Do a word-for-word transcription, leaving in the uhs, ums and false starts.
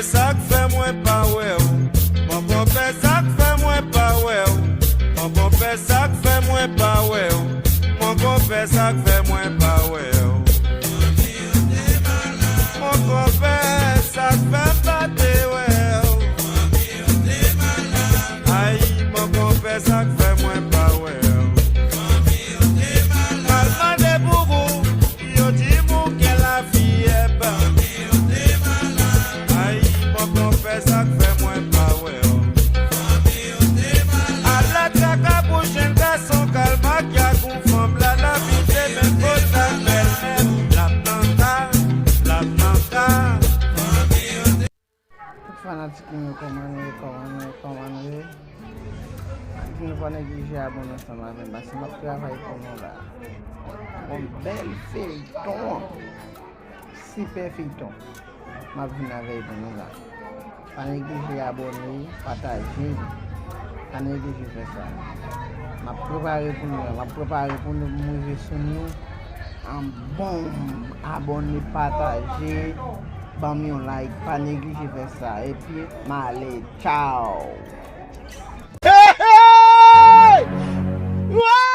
Sa k fè mwen pa wè w? Mon konpè, sa k fè mwen pa wè w? Mon konpè, sa k fè mwen pa wè w? Mon konpè, sa k fè mwen pa wè w? Mon konpè, sa k fè m pa te wè w? Ay, mon konpè, sa k fè mwen pa wè w? M al mande pou ou, yo di m ou gen lafyèb. Ay, mon konpè, sa k fè mwen pa wè w? Ala traka pou jèn gason k al maryaj ak yon fanm, l al abite menm kot ak bèlmè. L ap nan ka, l ap nan ka. Tout fanatik mwen yo, kòman nou ye, kòman nou ye, kòman nou ye? Di nou pa neglije abòne ansanm avè m, paske m ap travay pou nou la. Yon bèl feyton, sipè feyton. M ap vin avè l pou nou la. Pa neglije abòne, pataje l. Pa neglije fè sa. M ap prepare pou nou, m ap prepare pou nou, m rive sou nou. An bon, abòne, pataje, ban m yon like, pa neglije fè sa. Epi, m ale, tchaw! Hey, hey! Wow!